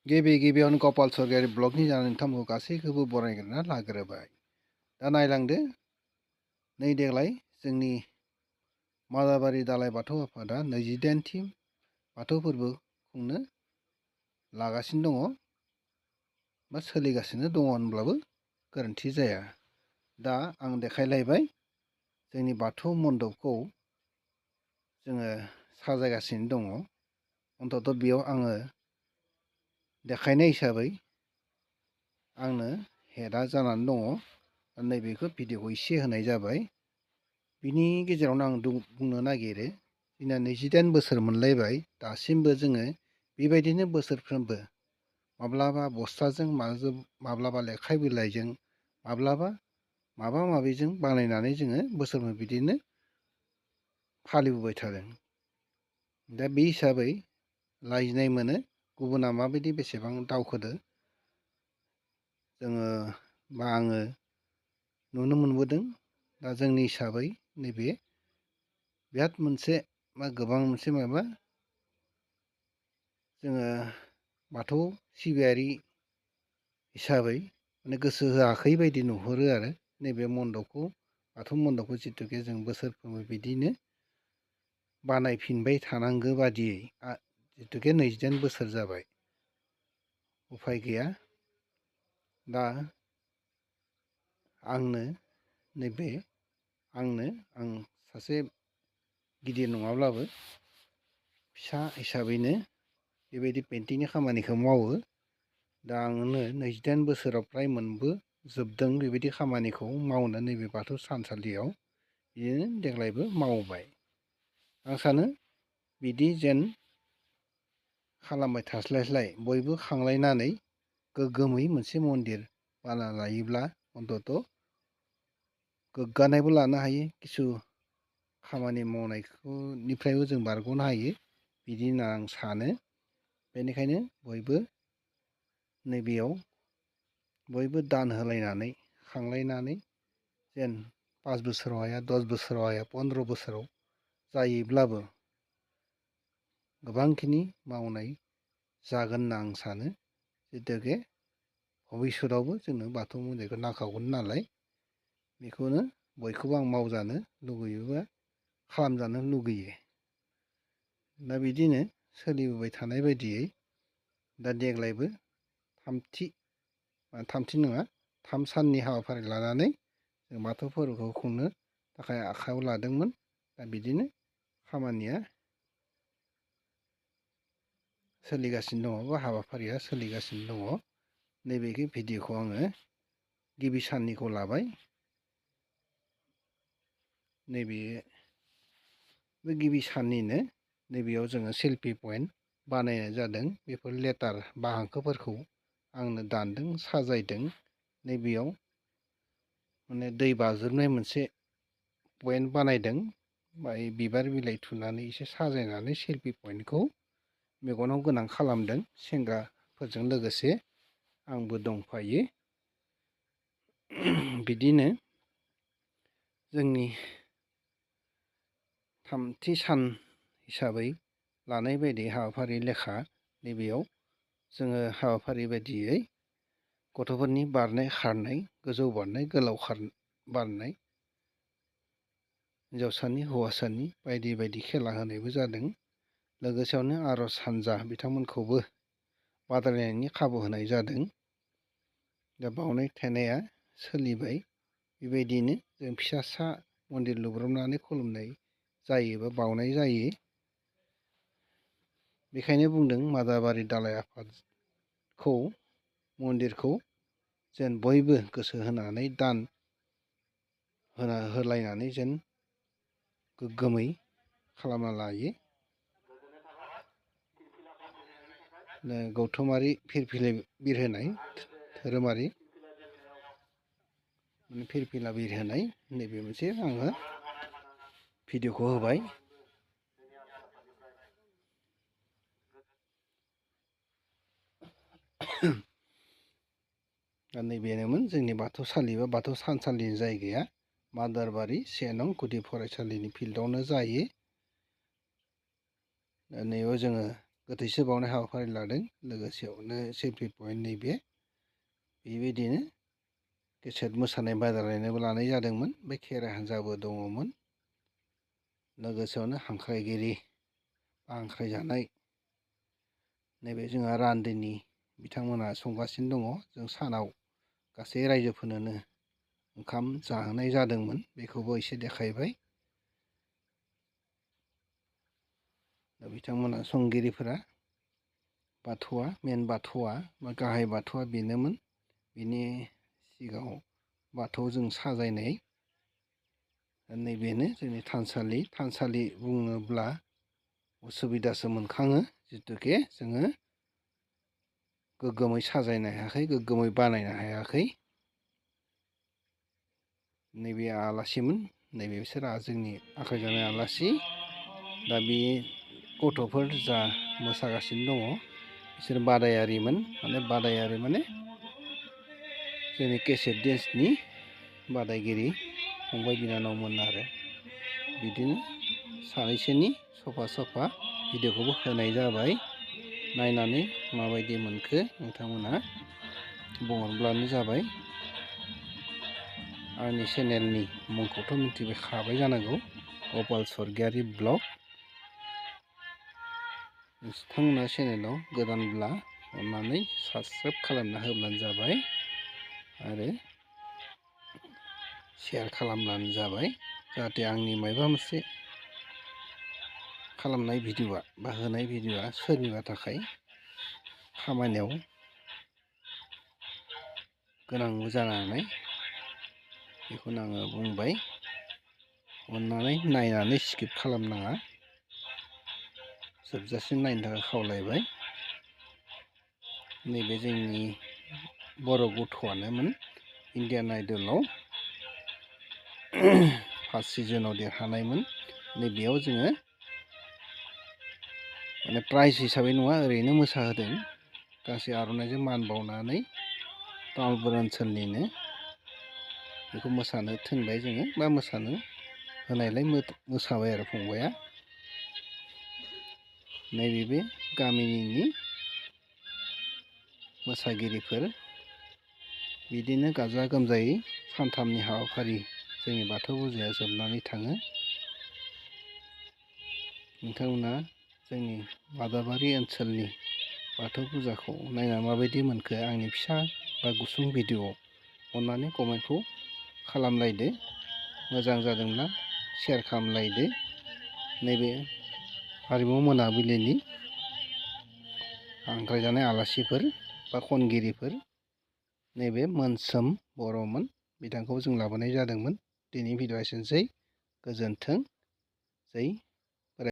गिबियावनो गपाल सरगयारि ब्लगनि जानानै नोंथांमोनखौ गासैखौबो बरायग्रोना लाग्रोबाय। दा नायलांदो नै देग्लाय जोंनि मादाबारि दालाय बाथौ आफादा 28थि बाथौ फोरबो खुंनो लागासिनो दङ बा सोलिगासिनो दङ होनब्लाबो गोरोन्थि जाया। दा आं देखायलायबाय जोंनि बाथौ मन्दपखौ जोङो साजायगासिनो दङ। अन्तत बेयाव आङो देखायनाय हिसाबै आंनो हेडआ जानानै दङ। नैबेखौ भिडिअखौ एसे होनाय जाबाय। बिनि गेजेरावनो आं बुंनो नागिरो जोंना 28 बोसोर मोनलायबाय, दासिमबो जोङो बेबायदिनो बोसोरफ्रोमबो माब्लाबा बस्थाजों माब्लाबा लेखा बिलाइजों माब्लाबा माबा माबिजों बानायनानै जोङो बोसोरफ्रोमबो बिदिनो फालिबोबाय थादों। दा बे हिसाबै लाजिनाय मोनो गुबुना माबायदि बेसेबां दावखोदो जोङो बा आङो नुनो मोनबोदों। दा जोंनि हिसाबै नैबे बिराद मोनसे गोबां मोनसे माबा जोङो बाथौ सिबियारि हिसाबै माने गोसो होआखै बायदि नुहुरो आरो नैबे मन्दपखौ, बाथौ मन्दपखौ जिथुके जों बोसोरफ्रोमबो बिदिनो बानायफिनबाय थानांगौ बादियै जिथुके 28 बोसोर जाबाय, उफाय गैया। दा आं सासे गिदिर नङाब्लाबो फिसा हिसाबैनो बेबायदि पेन्टिंनि खामानिखौ मावो। दा आंनो 28 बोसोराव फ्राय मोनबोजोबदों बेबायदि खामानिखौ मावनो नैबे बाथौ थानसालियाव। बिदिनो देग्लायबो मावबाय। आं सानो बिदि जेन खालामबाय थास्लायस्लाय बयबो खांलायनानै गोग्गोमै मोनसे मन्दिर बानायना लायोब्ला अन्तत गोग्गानायबो लानो हायो, किसु खामानि मावनायनिफ्रायबो जों बारग'नो हायो बिदि होनना आं सानो। बेनिखायनो बयबो नैबेयाव बयबो दान होलायनानै खांलायनानै जेन 5 बोसोराव हाया, 10 बोसोराव हाया, 15 बोसोराव जायोब्लाबो गोबांखिनि मावनाय जागोन होनना आं सानो। जितुके भबिस्वतआवबो जोंनो बाथौ मन्दिरखौ नांखागौन नालाय, बेखौनो बयखौबो आं मावजानो लुगैयो बा खालामजानो लुगैयो। दा बिदिनो सोलिबोबाय थानाय बायदियै दा देग्लायबो थामथि नङा 3 साननि हाबाफारि लानानै जों बाथौ फोरबोखौ खुंनो थाखाय आखायाव लादोंमोन। दा बिदिनो खामानिया सोलिगासिनो दङ बा हाबाफारिया सोलिगासिनो दङ। नैबे भिडिअखौ आङो गिबि साननिखौ लाबाय। नैबे गिबि साननिनो नैबेयाव जोङो सेल्फि पइन्ट बानायनाय जादों। बेफोर लेटार बा हांखोफोरखौ आंनो दानदों, साजायदों। नैबेयाव माने दै बाज्रुमनाय मोनसे पइन्ट बानायदों। बाय बिबार बिलाइ थुनानै एसे साजायनानै सेल्फि पइन्टखौ मेगनाव गोनां खालामदों। सेंग्राफोरजों लोगोसे आंबो दंफायो। बिदिनो जोंनि थामथि सान हिसाबै लानाय बायदि हाबाफारि लेखा नैबेयाव जोङो हाबाफारि बायदियै गथ'फोरनि बारनाय, खारनाय, गोजौ बारनाय, गोलाव बारनाय, हिन्जावसानि हौवासानि बायदि बायदि खेला होनायबो जादों। लोगोसेयावनो आर'ज हान्जा बिथांमोनखौबो बादायलायनायनि खाबु होनाय जादों। दा बावनाय थायनाया सोलिबाय। बेबायदिनो जों फिसासा मन्दिर लुब्रबनानै खुलुमनाय जायो बा बावनाय जायो। बेखायनो बुंदों मादाबारि दालाय आफादखौ, मन्दिरखौ जेन बयबो गोसो होनानै दान होलायनानै जेन गोग्गोमै खालामना लायो। गौथुमारि फिरफिलि बिरहोनाय, धोरोमारि फिरफिला बिरहोनाय नैबे मोनसे आङो भिडिअखौ होबाय। दा नैबेनोमोन जोंनि बाथौसालि बा बाथौ थानसालिनि जायगाया। मादारबारि 1 नं गुदि फरायसालिनि फिल्डआवनो जायो। दा नैयाव जोङो गोथैसो बावनाय हाबाफारि लादों। लोगोसेयावनो सेल्फि पइन्ट नैबे बेबायदिनो केसेट मोसानाय बादायलायनायबो लानाय जादोंमोन। बे खेराइ हान्जाबो दङमोन। लोगोसेयावनो हांख्रायगिरि हांख्रायजानाय नैबे जोंहा रान्दिनि बिथांमोना संगासिनो दङ। जों सानाव गासै रायजोफोरनोनो ओंखाम जाहोनाय जादोंमोन। बेखौबो एसे देखायबाय। दा बिथांमोना संगिरिफोरा बाथौआ मेन बाथौआ बा गाहाय बाथौआ बेनोमोन। बिनि सिगाङाव बाथौ जों साजायनाय नैबेनो जोंनि थानसालि बुङोब्ला उसुबिदासो मोनखाङो। जिथुके जोङो गोग्गोमै साजायनो हायाखै, गोग्गोमै बानायनो हायाखै। नैबे आलासिमोन, नैबे बिसोर जोंनि आखायजानाय आलासि। दा बे गथ'फोर जा मोसागासिनो दङ बिसोर बादायारिमोन। बादायारि माने जोंनि केसेट डेन्सनि बादायगिरि फंबाय बिनानावमोन आरो। बिदिनो सानैसोनि सफा भिडिअ'खौबो होनाय जाबाय। नायनानै माबायदि मोनखो नोंथांमोना बुंहरब्लानो जाबाय। आंनि चेनेलनि मुंखौथ' मिथिखाबाय जानांगौ, गपाल स्वर्गियारि ब्लग। नोंथांमोना चेनेलाव गोदानब्ला अननानै साबसक्राइब खालामना होब्लानो जाबाय आरो शेयार खालामब्लानो जाबाय। जाहाथे आंनि माबा मोनसे खालामनाय भिडिअ'आ बा होनाय भिडिअ'आ सोरनिबा थाखाय खामानियाव गोनां जानानै बेखौनो आङो बुंबाय। अननानै नायनानै स्किप खालामनाङा, जोबजासिम नायनो थाखाय खावलायबाय। नैबे जोंनि बर' गथ'आनोमोन इण्डियान आइडलाव फार्स्ट सिजोनाव देरहानायमोन। नैबेयाव जोङो माने प्राइज हिसाबै नङा, ओरैनो मोसाहोदों। गांसे आर'नाइजों मान बावनानै तामुलपुर ओनसोलनिनो बेखौ मोसानो थिनबाय जोङो, बा मोसानो होनायलाय मोसाबाय आरो फंबाया। नैबे गामिनि मोसागिरिफोर बिदिनो गाजा गोमजायै सानथामनि हाबाफारि जोंनि बाथौ फुजाया जोबनानै थाङो। नोंथांमोना जोंनि बादाबारि ओनसोलनि बाथौ फुजाखौ नायना माबायदि मोनखो आंनि फिसा बा गुसुं भिडिअ' अननानै कमेन्टखौ खालामलायदो। मोजां जादोंब्ला शेयार खालामलायदो। नैबे हारिमु मोनाबिलिनि हांख्रायजानाय आलासिफोर बा खनगिरिफोर नैबे मोनसोम बर'मोन। बिथांखौ जों लाबोनाय जादोंमोन। दिनै भिडिअ'आ एसेनोसै। गोजोन्थों। जै